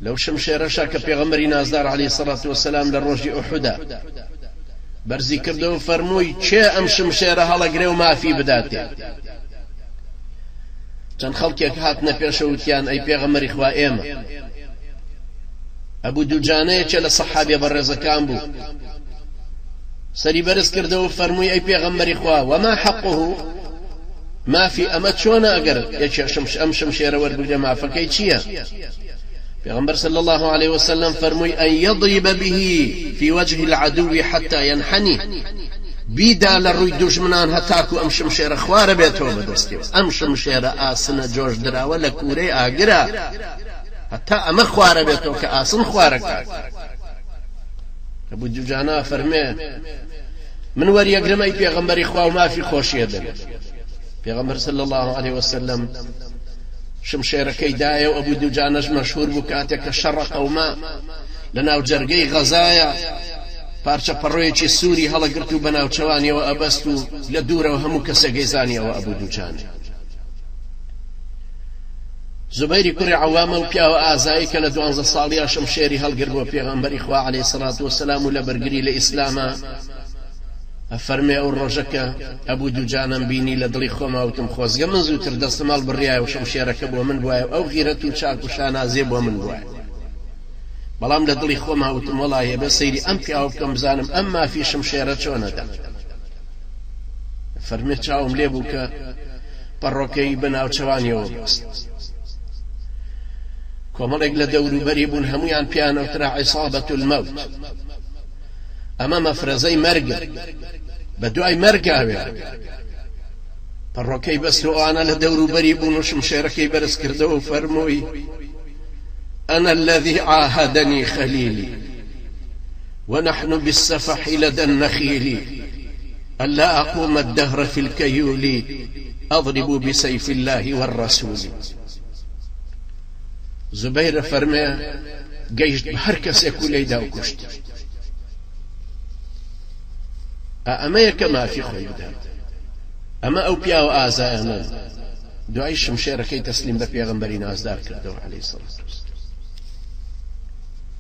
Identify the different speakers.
Speaker 1: لەو شمشێرەشا کە پێغەمبەری نازدار عەلەیهی سەڵات وەسەلام لە ڕۆژی ئوحودا بەرزی کردەوە و فەرمووی کێ ئەم شمشێرە هەڵەگرێ و مافی بداتێ؟ چەند خەڵکێک هاتنە پێشە وتیان ئەی پێغەمبەری خوا ئێمە. ئەبوو دوجانە یەکێ لە سەحابیە بەڕێزەکان بوو سەری بەرز کردەوە و فەرمووی ئەی پێغەمبەری خوا وما حقه مافی ئەمە چۆنە ئەگەر یەکێ شمش ئەم شمشێرە وەربگرێ مافەکەی چییە؟ پێغەمبەر صلی الله علیه وسلم فەرمووی أن يضرب به في وجه العدو حتى ينحني بیدا لە ڕووی دوژمنان هەتاکو ئەم شمشێرە خوارە بێتەوە بەدەستیەوە ئەم شمشێرە ئاسنە جۆش دراوە لە کوورەی ئاگرە هەتا ئەمە خوارە بێتەوە کە ئاسن خوارەکە ئەبوو دوجانا فەرمێ من وەریەگرم ئەی پێغەمبەری خوا و مافی خۆشیە دەبێت پێغەمبەر صلی الله علیه وسلم شمشێرەکەی دایە و ئەبوو دوجانەش مەشهور بوو کاتێک کە شەڕە قەوما لە ناو جەرگەی غەزایە پارچە پەڕۆیەکی سووری هەڵەگرت و بە ناوچەوانیەوە ئەبەست و لە دوورەوە هەموو کەسێک زانیەوە ئەبوو دوجانە زوبەیری کوڕی عەوام ئەو پیاوە ئازایەی کە لە دوانزە ساڵیا شمشێری هەڵگرت بۆ پێغەمبەری خوا عەلەیهی سەڵات وەسەلام و لە بەرگری لە ئیسلاما ئەفەرمێ ئەو ڕۆژە کە ئەبوو دووجانەم بینی لە دڵی خۆما وتم خۆزگە من زووتر دەستم هەڵبڕیایە و شمشێرەکە بۆ من بوایە و ئەو غیرەت و چاک و شانازیە بۆ من بوایە بەڵام لە دڵی خۆما وتم وەڵاهی ئەبێ سەیری ئەم پیاوە بکەم بزانم ئەم مافی شمشێرە چۆنەدا فەرمێ چاوم لێ بوو کە پەڕۆکەی بە ناوچەوانیەوە بەست. کۆمەڵێک لە دەوروبەری بوون هەموویان پێیان ئەوترا عیسابەت المەوت. ئەمە مەفرەزەی مەرگە، بە دوای مەرگاوێ. پەڕۆکەی بەست و ئەوانە لە دەوروبەری بوون و شمشێرەکەی بەرز کردەوە و فەرمووی أنا الذي عاهدني خليلي ونحن بالسفح لدى النخيل ألا أقوم الدهر في الكيول أضرب بسيف الله والرسول زبیر فەرمێ گەیشت بە هەر کەسێک و لێیدا و کوشتی. ئەمەیە کە مافی خۆی بدات. ئەمە ئەو پیاوە ئازایانەن. دوای شمشێرەکەی تەسلیم بە پێغەمبەری نازدار کردەوە عەلەیهی سەڵات وەسەلام.